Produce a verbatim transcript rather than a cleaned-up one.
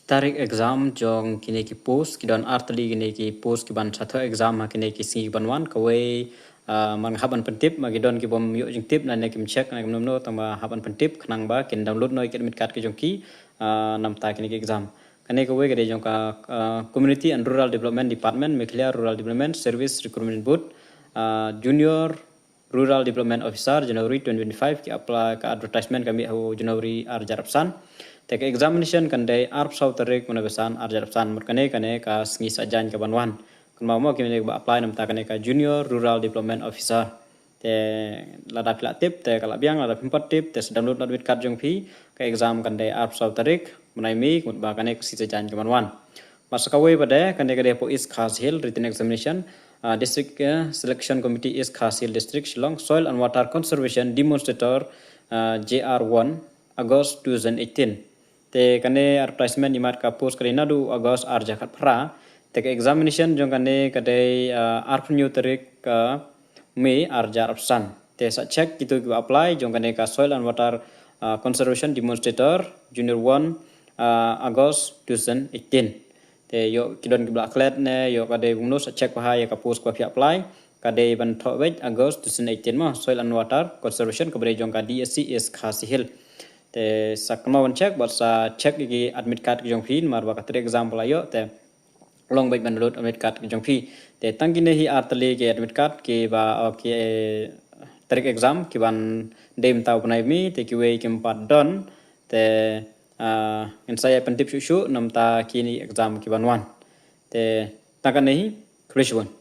Tarik exam jong kine ki post, ki don artylli kine ki post ki ban sa thoh exam ha kine ki sngi ki ban wan. Kawei, ah, man nga hap ban pyntip, ma ki don ki bym ïoh jingtip, na ne kim check, na kim nomno, tang ba hap ban pyntip, khnang ba kin download noh ïa ki admit card ki jong ki, ah, namta kine ki exam. Kane kawei ka dei jong ka, ah, Community and Rural Development Department, Meghalaya Rural Development Service Recruitment Board, ah, Junior Rural Development Officer, January twenty twenty-five, ki apply, ka advertisement ka mih ha u January arhajar arphew san. Te ka examination kan dei arphew saw tarik mynta u bnai san arhajar arphew san, mut kane, kane ka sngi Saitjaiñ ka ban wan. Kynmaw mo ki mane ba apply namta kane ka Junior Rural Development Officer. Te lada phi la tip, te ka la biang, lada phim pat tip, te sa download admit card jong phi, ka exam kan dei arphew saw tarik mynta u bnai, mut ba kane ka sngi Saitjaiñ ka ban wan. Bad sa kawei pat de, kane ka dei hapoh East Khasi Hills, written examination, ah, District, eh, Selection Committee, East Khasi Hills District, Shillong, Soil and Water Conservation Demonstrator, ah, J R one, August two thousand eighteen. Te kane advertisement i mat ka post ka dei naduh August arhajar khatphra. Te ka examination jong kane ka dei, ah, arphew hynñiew tarik ka May arhajar arphew san. Te sa check kito kiba apply jong kane ka Soil and Water, ah, Conservation Demonstrator, Junior one, ah, August two thousand eighteen. Te ïoh ki don kiba la klet ne, ïoh ka dei bun, sa check bha ïa ka post kaba phi apply. Ka dei ban thoh beit August two thousand eighteen mo, Soil and Water Conservation, kaba dei jong ka D S C East Khasi Hills. Te sa kynmaw ban check, bad sa check ïa ki admit card ki jong phi, namar ba ka tarik exam ba la ïoh, te long beit ban download admit card ki jong phi. Te tang kine hi artylli ki admit card kiba, oh, ki, eh, tarik exam ki ban dei mynta u bnai mih, te kiwei kim pat don, te, ah, ngin sa ïa pyntip shuh shuh namta kine exam ki ban wan. Te tang kane hi, khublei shibun.